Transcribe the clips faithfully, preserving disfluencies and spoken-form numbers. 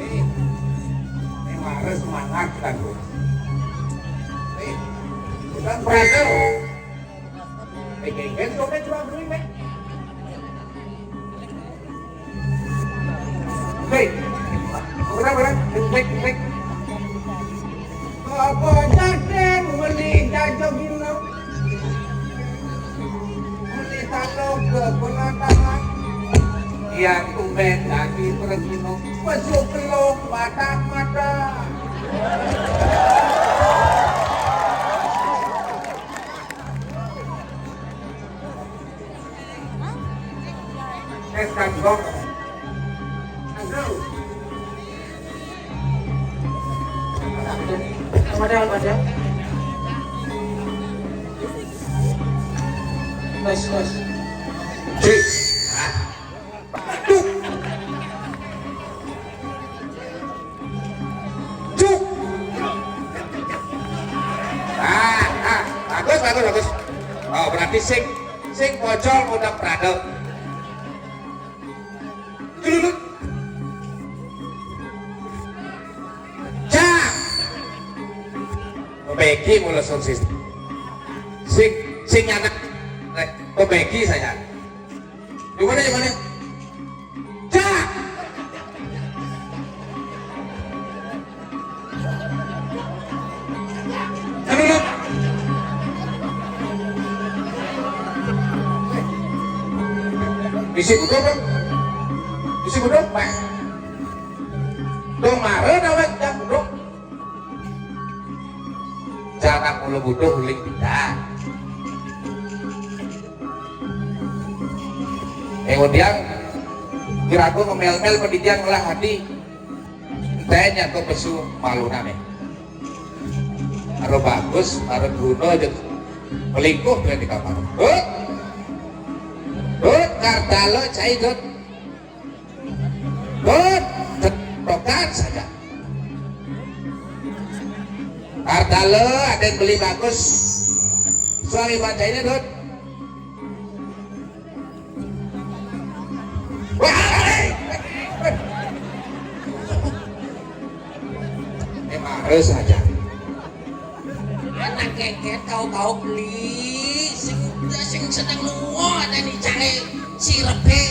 Nih, nih, Mare semangat kan, Bu. Nih, bukan brother. Nih, geng-geng, soalnya cuma beli, Mek. Nih, udah, udah, nih, nih. Apa jadeng meli jajo gino? Meli talo ke penatahan. Yang tumben lagi pergino. Masuk belum mata-mata. Tes kan, Bok. Aduh. Padahal, padahal. Tes, tes. Cik. Cuk. Cuk. Ah, ah, bagus, bagus, bagus. Oh, berarti sing, sing pocol udah pradel. Dulu. Cak. Pebegi mula sukses. Sing, sing anak. Eh, pebegi saya. Gimana, gimana? Cak. Anu, Lut. Bisi budok, Bang. Bisi budok, Bang. Dong mare dawet dak budok. Jangan mulu budok uling bidang. Eh, kemudian kira-kira ngemel-mel pendidikan ngelah hati. Entenya to pesu malunane. Aro bagus, aro Bruno aja melingkuh dia di kamar. Dut, Dut, Kardalo cai, Dut. Dut, tokat saja. Kardalo ada yang beli bagus. Suami baca ini, Dut. Wah, eh, eh, eh. Emang harus aja. Anak keket kau-kau beli sing sing sedang lungo ada nih cai sirepe.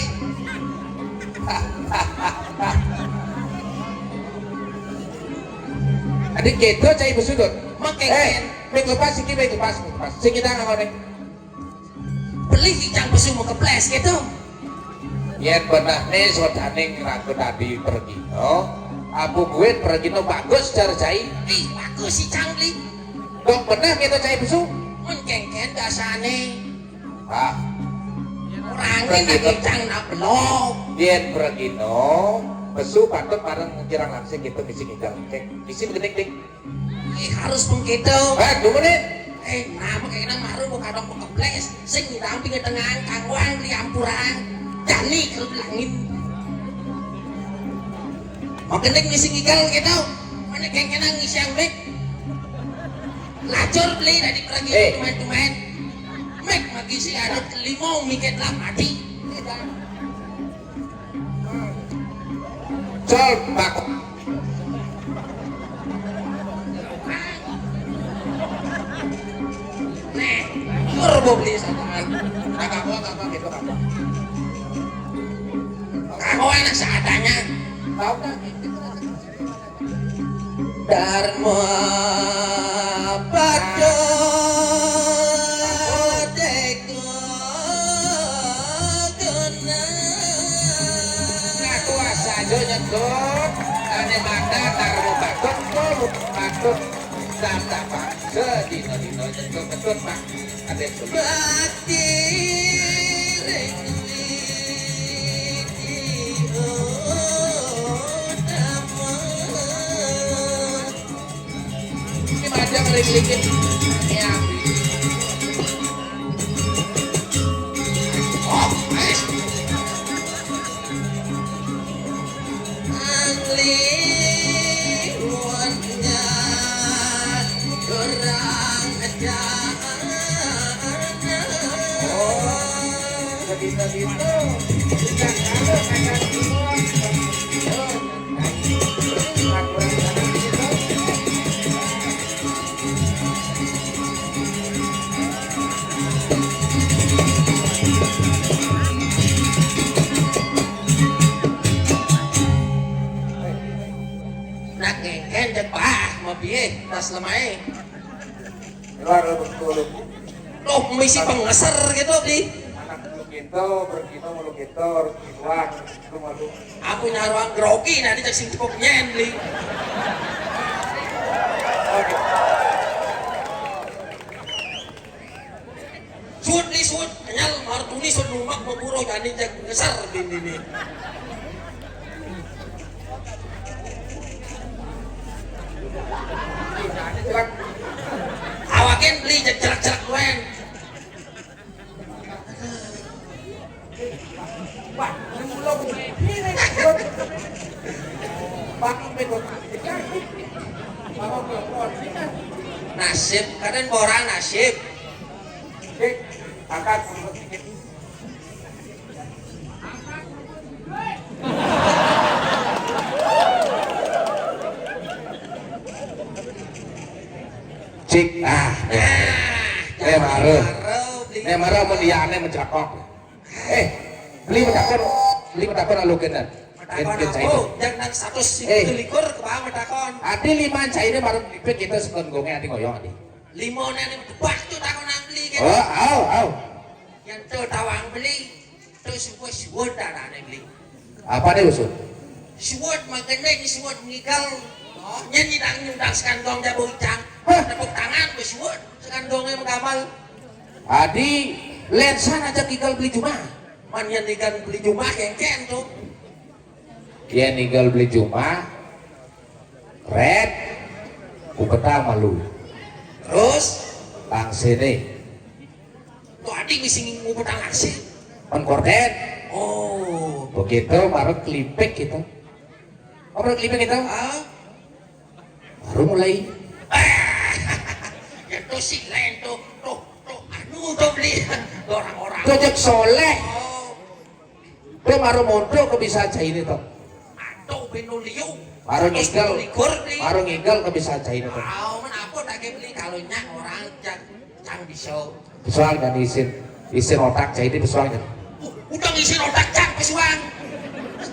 Adik gitu cai besudut. Mak keket. Eh, baik lepas, siki baik lepas, baik lepas. Sing kita nggak mau deh. Beli icang pesu mau keples gitu. Yen benehne sodane ngrago tadi pergino, abu buin pergino bagus jar cai. Ih, bagus icang beli. Dong beneh gitu cai pesu. Mun kengken dasane. Ah, orangnya pergino. Nak icang nak belum. Yen pergino, pesu patut bareng kirang langsing gitu ngisi ngidang. Cek, ngisi begening, Dik. Eh, harus pengketo. Eh, dua menit. Eh, kenapa kayak nang maru mau kadang mau keples? Sing ngidang pinggir tengah kangwang di ampuran. Jani kalau bilangin. Mau gendek ngisi ngigal gitu. Mana kayak kenang ngisi yang baik. Lacur beli dari pergi. Eh. Tumen-tumen. Mek lagi si ada limo mikir lah mati. Col, bak. Nih, turbo beli samaan. Kakak gua, kakak gitu, kakak. Kakak gua enak seadanya. Tahu kan? Dharma Padha Teka Guna. Ngaku asa aja nyet Tut, ane mata karena patut, tut, patut, tatapan, sedina-dina nyentuh ketut, Pak. Ade tuh. Bakti ring wiji utama. Ini macam ring likit. Ya. Oh, eh. Angliwatnya kurang ajar. Oh, begitu gitu. Tidak ada kata duluan. Nak ngengken cek bah, mau piye tas lemai. Luar betul. Loh, misi pengeser gitu, Bli. Anak lu gitu, berkino mulu gitu, harus dibuang, itu malu. Aku nyaruang grogi, nanti cek sing cukup nyen, Bli. Oke. Sud, Bli, sud. Kenyal, martuni, sud, lumak, memburu, jani, cek pengeser, Bli, ini. Awakin, Bli, cek, cek, cek, wen. Nasib, kadang orang nasib. Angkat. Cik, ah, eh, eh, mare. Eh, mare, mun iyane mencakok. Eh, Bli metakon, Bli metakon alukenan. Metakon apa? Yang nang satu eh, likur ke bawah metakon. Adi lima caine marang lipik kita sekon gonge adi ngoyong adi. Limone ni tebak tu takon nang Bli gitu. Oh, au, au. Yang tu tawang Bli. Terus gue suwun darane, Bli. Apa nih, Usun? Suwun, makanya ini suwun ngigal. Oh, nyen nyidang nyundang sekandong jabu icang. Hah? Tepuk tangan, gue suwun. Sekandongnya menggamal. Adi, lensan aja ngigal Bli Juma. Man yang ngigal Bli Juma, kengken tuh. Yen ngigal Bli Juma, ret, kupeta malu. Terus? Tangsene. Kok adi misi ngubut alase? Kon korden. Oh. Begitu, baru kelipik gitu. Oh, baru kelipik gitu? Ah. Baru mulai. Yang tuh si lain tuh, tuh, tuh, anu tuh Bli. Orang-orang. Tuh cek soleh. Oh. Kowe maro mondok kok bisa jaine to? Aduh, pinu liu. Maro ngigal. Likur, Bli. Maro ngigal kok bisa jaine to? Ah, men apa tak ke Bli kalau nyak orang cang, cang bisa. Pesuang kan isin, isin otak jaine pesuang kan. Uh, udah ngisi otak cang pesuang.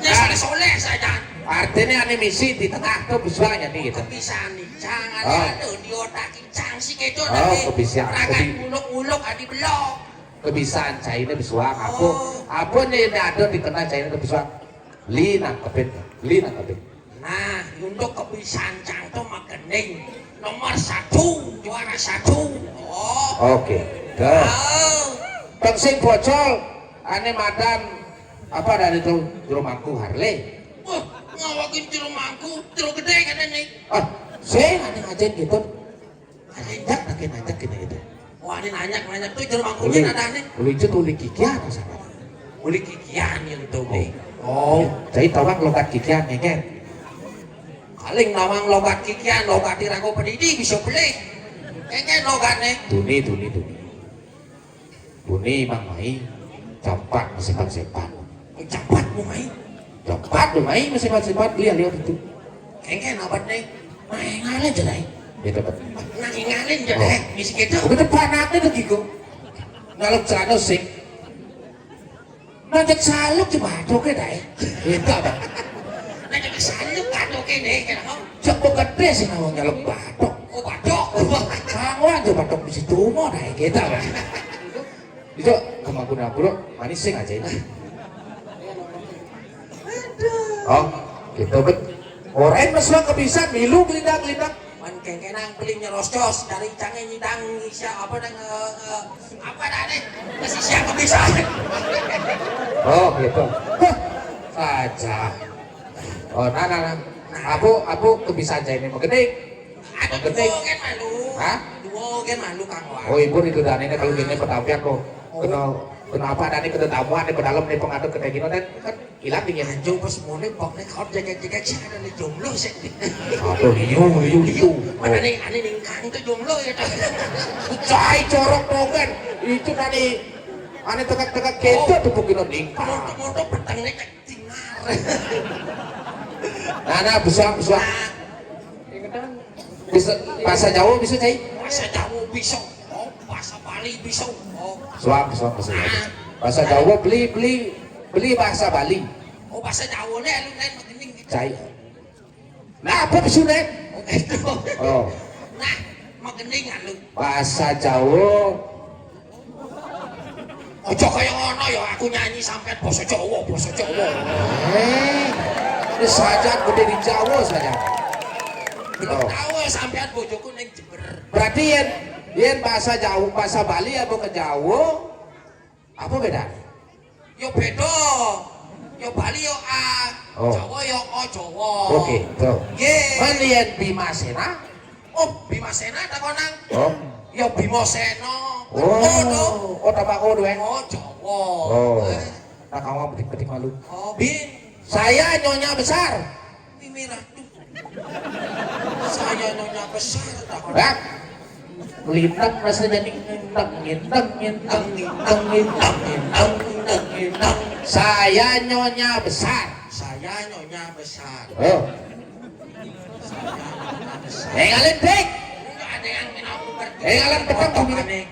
Ya, ah, soleh, soleh saja. Artinya ane misi di tengah tuh pesuang jadi gitu. Bisa nih, cang, oh, ada di otak cang sih gitu. Oh, tapi bisa. Rakan muluk-muluk adi belok. Kebisan caine pesuang. Apa? Oh. Apa nih ada dikenal caine pesuang? Li nangkepin, li nangkepin. Nah, untuk kebisan cang to makening nomor satu, juara satu. Oh. Oke. Ke. Oh. Teng sing bocol, ane madan apa dari itu jero mangku Harley. Wah, ngawakin jero mangku, jero gede katanya. Ah, sing ane ngajen gitu. Nanjak, nanjak, nanjak gini gitu. Wah, ini nanjak, nanjak tuh jero mangkune uli, ada nih. Uli itu uli kikian sama. Uli kikian yang itu nih. Oh. Jadi tawang logat kikian nih kan. Paling nawang logat kikian, logat di rago pedidi bisa beli. Kengken logat nih. Tuni, tuni, tuni. Buni Mang Mai, campat mesepat-sepat. Campat Mang Mai. Campat Mang Mai mesepat-sepat, beli lihat itu. Kengken abad nih. Mai ngalen jelai. Gitu kan. Nang ngalen jelai, oh, misi gitu. Udah depan aku tuh gitu. Naluk celana sing. Nanti saluk di batok ya, Dai. Gitu, Bang. Nanti saluk batok ini, kenapa? Cek gede sih nawang nyaluk batok. Oh, batok. Kamu aja batok di situ mau, Dai. Gitu, Bang. Itu kemampuan aku, Bro. Manis sih aja ini. Oh. Gitu kan. Orang masuk ke bisa milu gelindak-gelindak. Man kengkenang beli nyerocos dari cange nyidang sia apa nang eh, eh, apa dah nih? Masih siapa bisa? Oh, gitu. Hah, saja. Oh, nah, nah, nah. Aku, aku kebiasaan saya ini menggede. Aduh, menggede. Duo kan malu. Hah? Duo kan malu, Kang Wak. Oh, ibu itu dan ini kalau gini petampian tuh. Oh. Kena, kenapa ada nih kena tamuan nih pedalem nih pengadep gede gini kan, kan hilang dingin. Anjing pas mulai pokoknya kau jaga-jaga sih ada nih jomblo sih. Aduh, liu, liu, liu. Mana nih, aneh nih Kang tuh jomblo ya tuh. Cai corok dogan. Itu tadi aneh tegak-tegak kecil tuh bukin ning. Moto-moto petengnya cek tingar. Nah, nah, bisa, bisa. Bisa bahasa Jawa bisa, Cai? Bahasa Jawa bisa. Oh, bahasa Bali bisa. Oh. Suam, suam, bahasa Jawa. Bahasa Jawa beli, beli, beli bahasa Bali. Oh, bahasa Jawa nih lu lain begini. Cai. Nah, apa pesunet? Oh, gitu. Oh. Nah, magening anu. Bahasa Jawa. Ojo kaya ngono ya, aku nyanyi sampean basa Jawa, basa Jawa. Eh, wis saja gede di Jawa saja. Belum tahu ya sampean bojoku ning Jember. Berarti yen, yen bahasa Jawa, bahasa Bali apa ke Jawa? Apa beda? Yo beda. Yo Bali yo A, oh. Jawa yo O Jawa. Oke, tuh. Nggih. Men yen Bimasena? Oh, Bimasena takonang. Oh. Yo Bimasena. Oh. Oh, tuh. Oh, tambah O tuh, eh. Oh, Jawa. Oh. Eh. Nah, kamu petik-petik malu. Oh, Bin. Saya nyonya besar. Mimi Ratu. Saya nyonya besar takonang. Hah? Lintang rasanya nih, ngintang, ngintang, ngintang, ngintang, ngintang, ngintang, ngintang, ngintang. Saya nyonya besar. Saya nyonya besar. Oh. Saya nyonya besar. Eh, kalian, Dik. Enggak ada yang minum obat. Eh, kalian petang, Obat Bang. Aneh.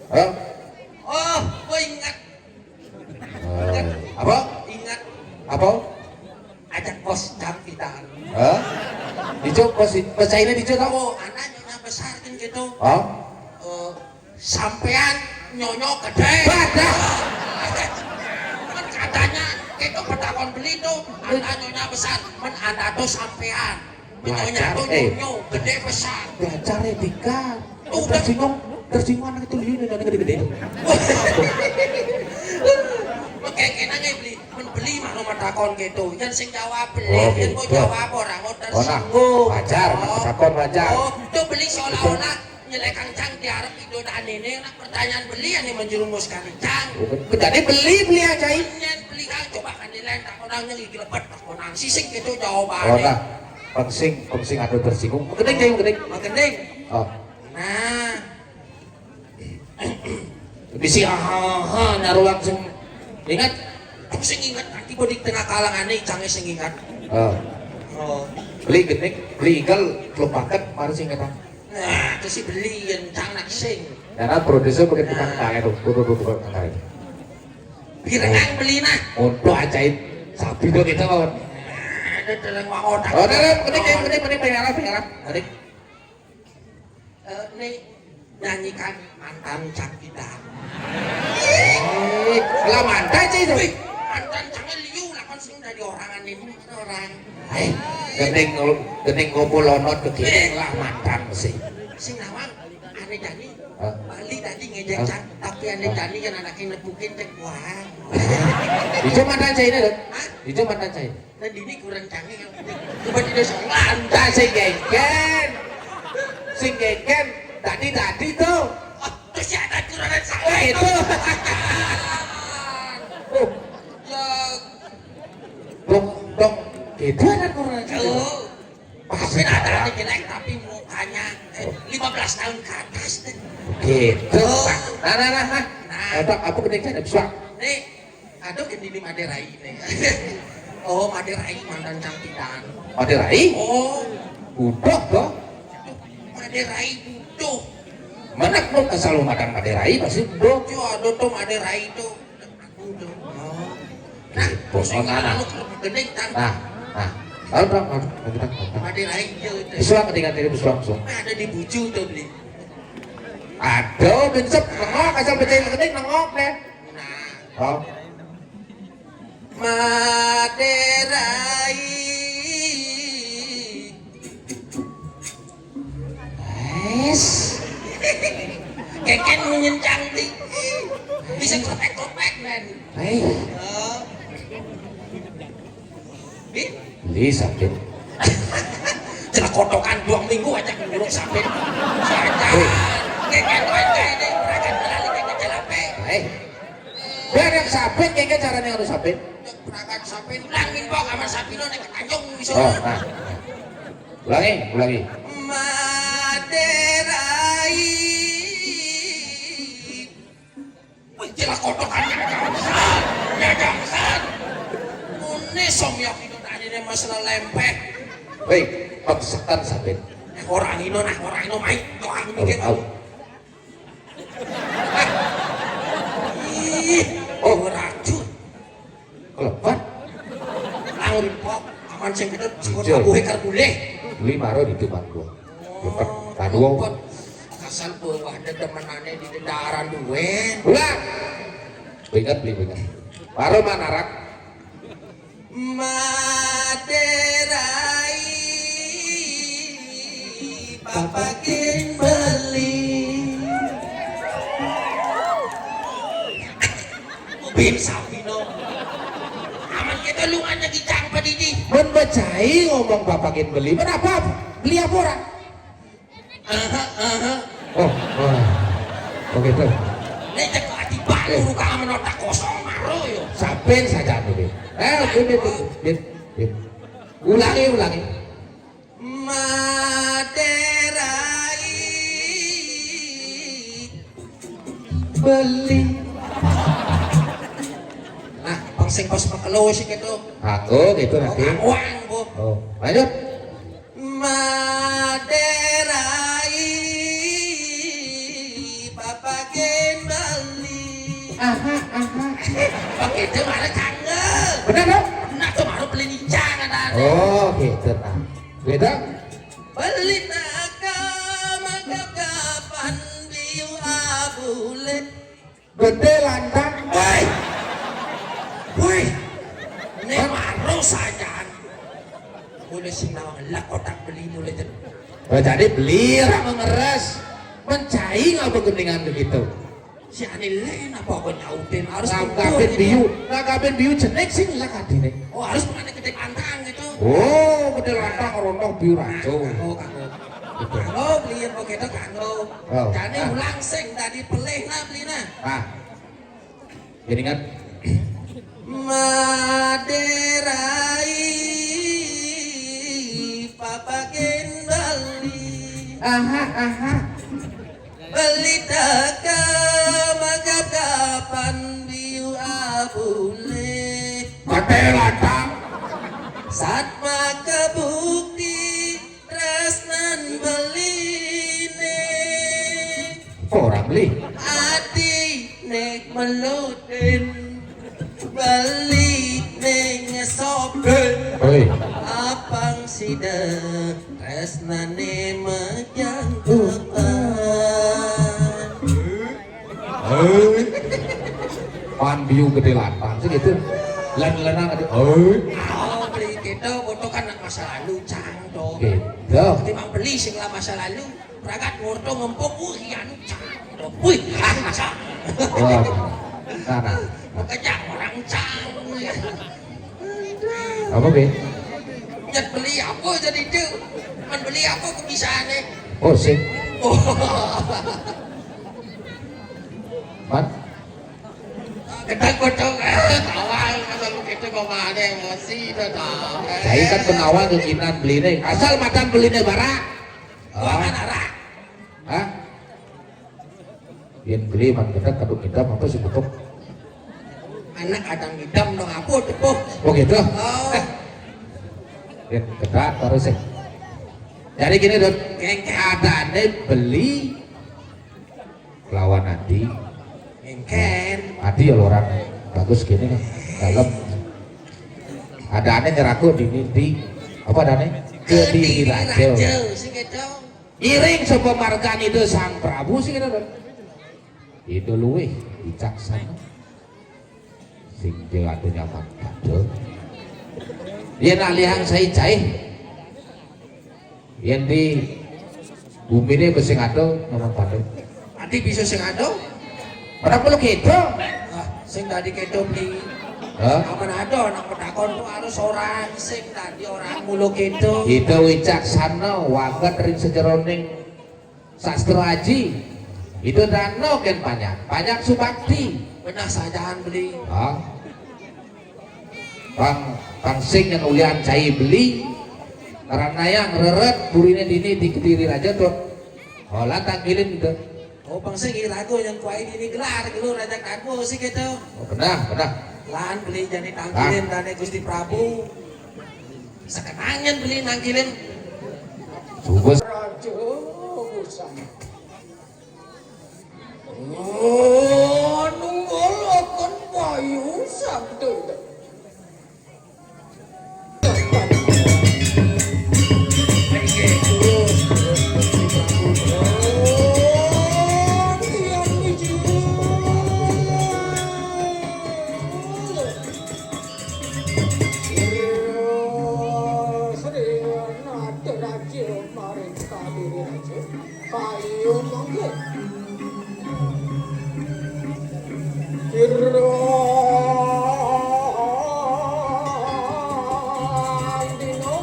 Oh. Oh, gue ingat. Oh. Apa? Ingat. Apa? Ajak bos jam kita. Hah? Dijo, bos, bos China dijo tau? Oh, anak nyonya besar kan gitu. Hah? Eh, sampean nyonyo gede. Badah. Kan katanya kita bertakon beli tuh, anak nyonya besar, men anak tuh sampean. Nyonya tuh eh. Nyonyo gede besar. Belajar etika. Udah. Tersinggung, tersinggung anak itu liu nyonya gede-gede. Oke, kena nggak beli? Men beli mah nomor takon gitu. Jangan sing jawab beli. Oh, jangan mau gitu. Jawab orang, oh, tersinggung. Oh, nah. Wajar, oh. Takon wajar. Oh, itu beli seolah-olah nyelekang cang diarep itu dan ini, nak pertanyaan beli yang menjerumuskan cang. Oh, jadi beli, beli aja, ini. Beli kan coba kan nilai tak orang yang gigi lepet tak orang sisik gitu jawabannya. Oh, nah. Pengsing, pengsing ada tersinggung. Kening, kening. Kening. Oh. Nah. Bisi aha-aha nyaruang sing ingat. Aku sing ingat nanti bodi tengah kalangan nih cangnya sing ingat. Oh. Oh. Beli genik, beli igal, belum paket, baru sing ingat. Nah, itu sih beli yang cang nak sing. Karena produser bukan tukang karet tuh, bukan tukang karet. Kira yang beli nah. Untuk ajaib sapi dong kita kawan. Ada dalam mau otak. Oh, dalam, ketik, ketik, ketik, ketik, ketik, ketik. Eh, nih nyanyikan mantan cang kita. Eh, lah mantan sih itu. Wih, mantan cangnya liu lah kan sing dari orangan ini orang. Eh, gending ngul-, gending kumpul lonot begini lah mantan sih. Sing nawang aneh jani. Hah? Bali tadi ngejek cang, tapi aneh jani kan anaknya nepukin cek wah. Itu mantan saya ini loh. Hah? Itu mantan saya. Nah, dini kurang canggih. Coba tidak soal. Lantas sing genggen. Sing genggen. Tadi, tadi tuh. Oh, terus ya ada kurang saya. Oh, gitu. Oh. Ya. Dong, dong. Gitu ada kurang canggih. Oh. Pasti ada anak jelek tapi mukanya eh, lima belas tahun ke atas deh. Gitu. Nah, nah, nah, nah. Nah. Apa, apa gede kan bisa? Nih, aduh, ini di Maderai nih. Oh, Maderai mantan cantikan. Maderai? Oh. Udah, toh. Maderai butuh. Mana mau asal mantan Maderai pasti udah. Yo, aduh tuh Maderai itu. Aku tuh. Oh. Nah, bos mana? Gending tang. Nah, nah. Ayo, Bang, ayo, ayo, Bang, ayo, Bang. Maderai itu. Isuang ketika tadi isuang, isuang. Nah, ada di bucu tuh beli. Aduh, bincep nengok asal baca yang penting nengok deh. Nah. Oh. Eh, Bin? Beli sabin. Celah kotokan dua minggu aja ngurung sabin. Saja. Ngeket wae ini, perangkat beralih ngeket celape. Eh. Biar yang sabin, kayak caranya harus sabin. Perangkat sabin, ulang minbok sama sabin, naik ke Tanjung, bisa. Oh, nah. Ulangi, ulangi. Maderai. Wih, jelas kotokannya jangsan, ya jangsan. Mune somyok itu tadi nih masalah lempet. Hei, paksakan sabin. Eh, orang ino nah, orang ino main, orang mikir. Au. Ih, oh, racun. Kelebat. Lamun pok, aman sing kita cukup. Iya. Kabuhe karbule. Beli maro di depan gua. Lepet, oh, taduo. Lepet. Asal bawah dedemenane di dendaran duwen. Ulang. Ingat, beli ingat. Maro manarak. Maderai. Bapak Kimberly. Bim sapino. Aman kita lu anak gicang padidi. Men becai ngomong Bapak Kimberly. Kenapa? Beli apa orang? Aha, aha. Oh, oh. Oh gitu. Nek cek ati balu. Eh. Ruka aman otak kosong maro yo. Sapin saja dulu. Eh, Bim, Bim, Bim, Bim. Ulangi, ulangi. Maderai. Beli. Nah, pang sing pas makelo sih gitu. Aku gitu nanti. Oh, uang, Bu. Oh, lanjut. Maderai. Bapak Kimberly. Aha, aha. Pakai itu mana canggung. Bener, dong? Nah, tuh baru beli ninja kan ada. Oh, gitu, nah. Gitu? Beli naga, maka kapan biu abule. Gede lantang. Woi. Woi. Nek maro sajan. Mulai sing nawang lek kotak beli mulai jen. Oh, jadi beli orang mengeres. Mencai ngapa gendingan begitu? Si Anil lain apa aku nyautin? Harus nganggapin kumpul. Biu, nganggapin biu jenek sing lek adine. Oh, harus mengenai gede pantang gitu. Oh, gede lantang rontok biu rajo. Oh, kanggo. Gitu. Kanggo beli apa gitu kanggo. Oh. Jani ah. Ulang sing tadi pelih nah beli nah. Ah. Jadi ingat. Maderai. Papa Kimberly. Aha, aha. Beli taka magap kapan biu abule. Gede lantang. Sat maka bukti tresnan beline. Orang beli. Ati nek melutin. Beli ning soben. Oi. Apang sida tresnane mejang tepan. Oi. Pan biu gede lantang sih gitu. Len-lenan aja. Oi. Oh, beli gitu, foto kan masa lalu, cang, to. Gitu. Timbang beli sing lah masa lalu. Pragat ngurto ngempung, wih, anu cang. Wih, ah, masa. Wah. Nah, nah. Makanya orang cang. Apa, Be? Nyet beli apa jadi itu? Men beli apa kok bisa aneh? Oh, sih. Oh. Man? Gedang godong, eh, tawang, kalau gitu kok ada emosi, itu tawang. Saya kan pengawal keinginan beli nih. Asal madan beli nih, Bara. Wah, kan arah. Hah? Yen beli man gedang kadung ngidam apa sih betok? Anak kadang ngidam dong apa tuh, Poh? Oh gitu. Oh. Yen gedang terus sih. Jadi gini, Dut. Ngengken. Adane beli lawan Adi. Ngengken. Adi ya orang bagus gini kan. Dalam. Adane nyeraku di, di apa adane? Kediri Raja. Kediri Raja, sing kedo. Iring sepemargan itu Sang Prabu sing kena. Itu luwih bijaksana. Sing jelato nyaman kabeh. Yen alihang sai caih. Yen di bumine wis sing ado nyaman kabeh. Ati bisa sing ado? Ora perlu gitu. Ah, Sing dadi kéto, Bli. Hah? Amun ada anak petakon tuh harus orang sing dadi orang mulu kéto. Kita wicaksana waget ring sajeroning sastra aji. Ida dana kén panjak, panjak subakti. Benah sajaan, Bli. Hah? Pang, pang sing nyén ulian cai beli, ranayang reret burine dini di Kediri Raja tuh. Oh, lan tangkilin gitu. Oh, pang sing iraga nyén kuai dini gelar, gelu Raja Kago sih gitu. Oh, benah, benah. Lan beli jani tangkilin, ah, dane Gusti Prabu. Sekenangan beli nangkilin. Sugus. Raja Busana. Nunggalaken bayu sabda. Sri Nata Raja maring Kadiri Raja. Payu mangke. Kirang dina.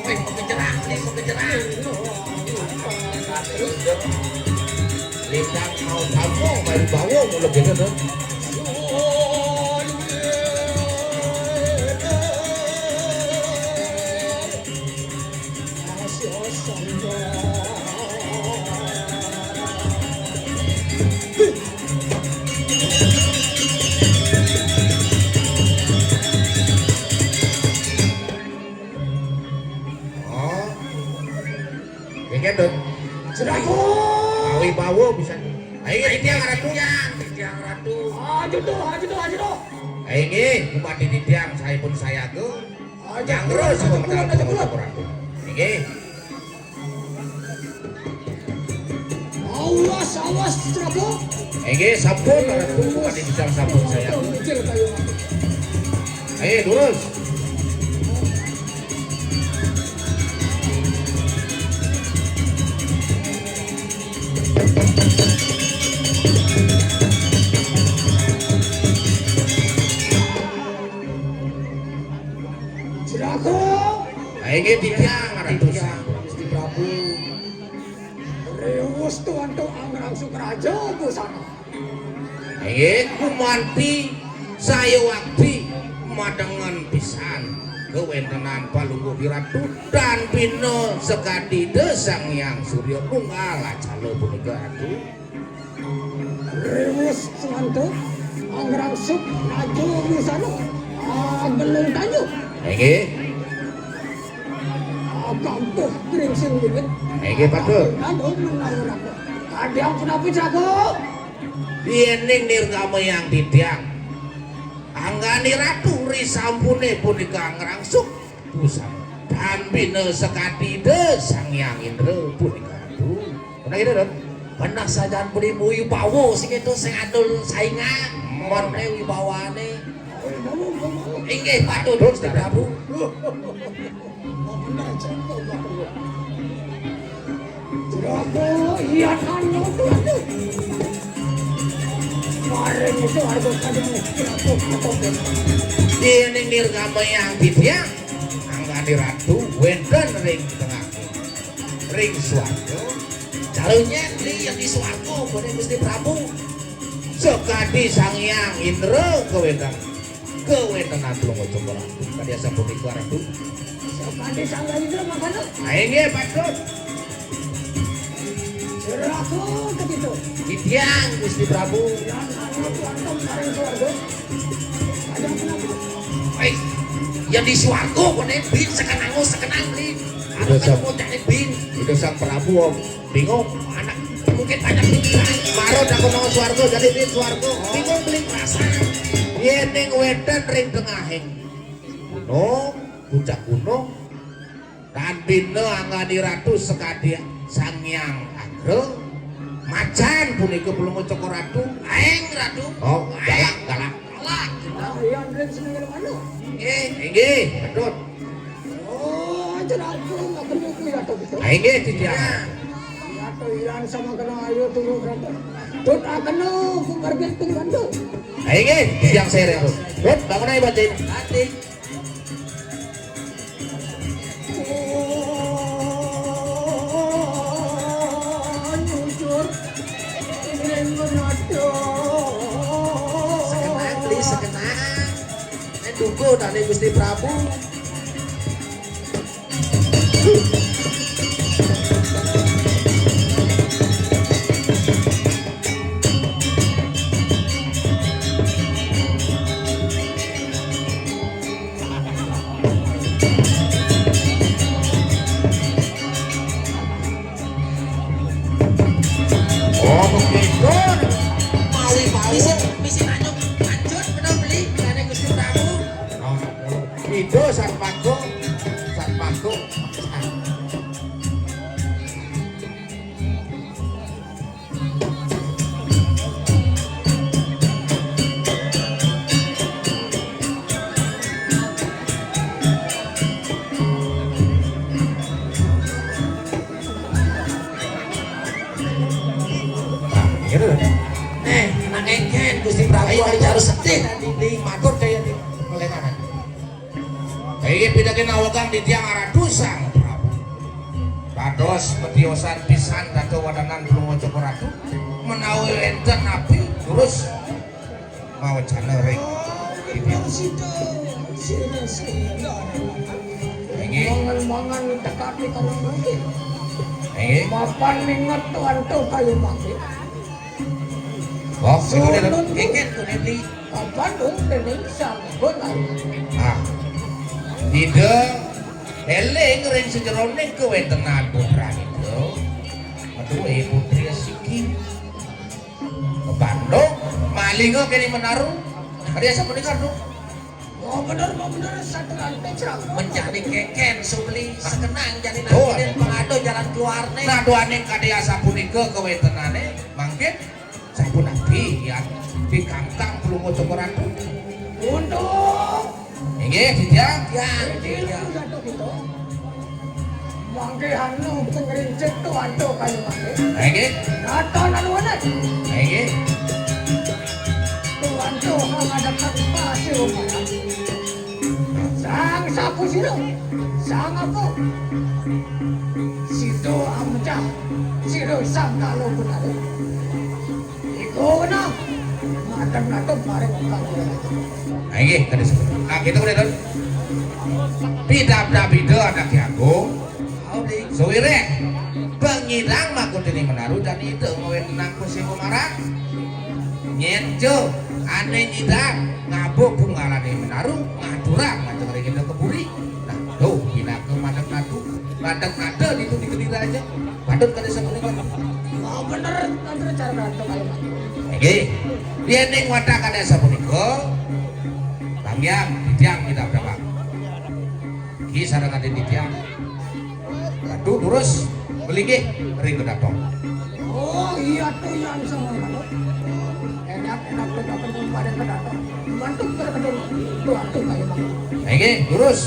Wih, mau kejerang nih, mau kejerang. Lintang mau tamu, main bawa, mau lebih dulu. Oh. Nggih, Dut. Seraku. Kawi bawa bisa. Ayo, titiang ratu. Titiang, titiang ratu. Ayo, Dut, ayo, Dut, ayo, Dut. Ayo, nggih, bupati titiang, saipun sayaga. Ayo, Dut, ayo, Dut, ayo, Dut. Nggih. Awas, awas, Seraku. Nggih, sampun, ratu, bupati titiang sampun saya. Mikir kayu. Ayo, lurus. Seraku. Inggih titiang, Ratu. Titiang, Gusti Prabu. Riwus tuan tu angrangsuk Raja Busana. Inggih, gumanti saya wakti madengen pisan kawéntenan Palungguh Wiratu dan bina sakadi Ida Sang Hyang Surya Tunggal Acala punika, Ratu. Riwus Suwanta, angrangsuk Raja Busana, agelung tanjung. Inggih. Kampuh gringsing wiwit. Inggih, patut. Aduh, menawi raga. Kadang punapi, Jago? Yéning nirgamayang titiang, anggani ratu risampuné punika angrangsuk busana. Dan bina sakadi Ida Sang Hyang Indra punika ratu. Bener gitu, Dut? Bener sajan beli wibawa sing itu sing adul saingan. Mon. Wibawané. Inggih patut, Gusti Prabu. Iya, anu tuh, aduh. Kemarin itu harga kadang aku apa, apa? Déning nirgamayang titiang, anggani ratu wénten ring tengah ring swarga. Caranya di yang di swarga, pada Gusti Prabu. Sakadi Sang Hyang Indra kawéntenan. Kawéntenan Palungguh Cokor Agung. Kadi asapunika, Ratu. Sakadi Sang Hyang Indra mangkana. Nah, inggih, patut. Seraku ketito. Titiang, Gusti Prabu. Yang anu tuanten maring swarga. Ada kenapa? Wis, yang di swarga koné bin sekenang sekenang, Bli. Anu kan bocahné bin. Ida Sang Prabu, Om. Bingung, anak mungkin banyak pikiran. Marot aku nang swarga, jadi di swarga. Bingung beli perasaan. Yéning wénten ring tengahing gunung, puncak gunung, dan bina anggani ratu sakadi Sang Hyang Agra. Macan punika Palungguh Cokor Ratu. Aing, Ratu. Oh, galak, galak. Galak. Nah, yang ring seneng mana? Inggih, inggih, patut. Oh, aja aku nggak perlu kuwi atau gitu. Ah, inggih, titiang. Iya, tuh, Pikiran sama kena ayo turu kata. Tut akena ku margir tinggal tu. Ayo nggih, tiang saya rek. Tut, bangun ayo baca ini. Ati. Oh, nyujur. Ning menato. Sekenang, beli sekenang. Nek dugo tane Gusti Prabu. Oh, begitu. Mawi-mawi. Misi, misi nanyuk, lanjut, bener beli, kene Gusti Prabu. Oh, itu Satpaku, Satpaku. Nah, gitu. Eh, nang engken Gusti Prabu. Ayo, wali harus sedih tadi di matur kaya di ngelenanan. Inggih pidhaken awegang titiang aratu Sang Prabu. Dados petiosan pisan Ratu Wadanan Plunga Cokor Ratu, menawi wenten napi terus mawecana ring titiang. Sida, sira, sira. Inggih. Mangan-mangan tekati kalimanggih. Inggih. Mapan ninget tuan tu kalimanggih. Oh, itu dia. Sunun kengken tu Neni. Kapan dong Neni sambut ayo. Ah. Ida eling ring sajeroning kawentenan putrane ida. Metu, eh, putri siki. Bandung malinga kene menaru. Adi asa punika, Duk. Oh, bener, oh, bener, satu rantai cerak. Mencari keken, subli, sekenang, jadi. Oh, nanti pangado jalan keluarne. Nah, duaning kadi asapunika kawentenane, mangkin sapunapi, ya, pikantang Plunga Cokor Ratu. Untuk. Inggih, titiang. Ya, ya. Mangke anu pengrincik tu antuk kayu mangke. Nggih. Nata laluanan. Nggih. Tu antuk ngadep pasir umaran. Sang sapu sira, sang apa? Sida amcah, sira sang kalu benar. Iku wenang. Ngadeg-ngadeg maring wong kang ora. Ha, inggih, kades. Nah, gitu, Dun. Pidabdabida anake agung. Suwireh pengidang makutine menaru dan ida ngawenang kusiwa marang. Nyen jo, ane nyidang ngabuh bungalane menaru, ngaturang majeng ring ida keburi. Nah, tuh, pinaka madeg natu. Ngadeg-ngadeg itu di kediri aja. Patut kada sapunika. Oh, bener, bener cara berantem kalau Pak. Nggih. Yen ning wadah kada sapunika, tamiang, titiang kita berapa? Ki sareng ati titiang. Ratu terus melinggih ring kedaton. Oh, iya tuh yang sama. Enak, enak tuh dapat pada kedaton. Mantuk terkedul. Tuh, tuh kayak Pak. Nggih, terus.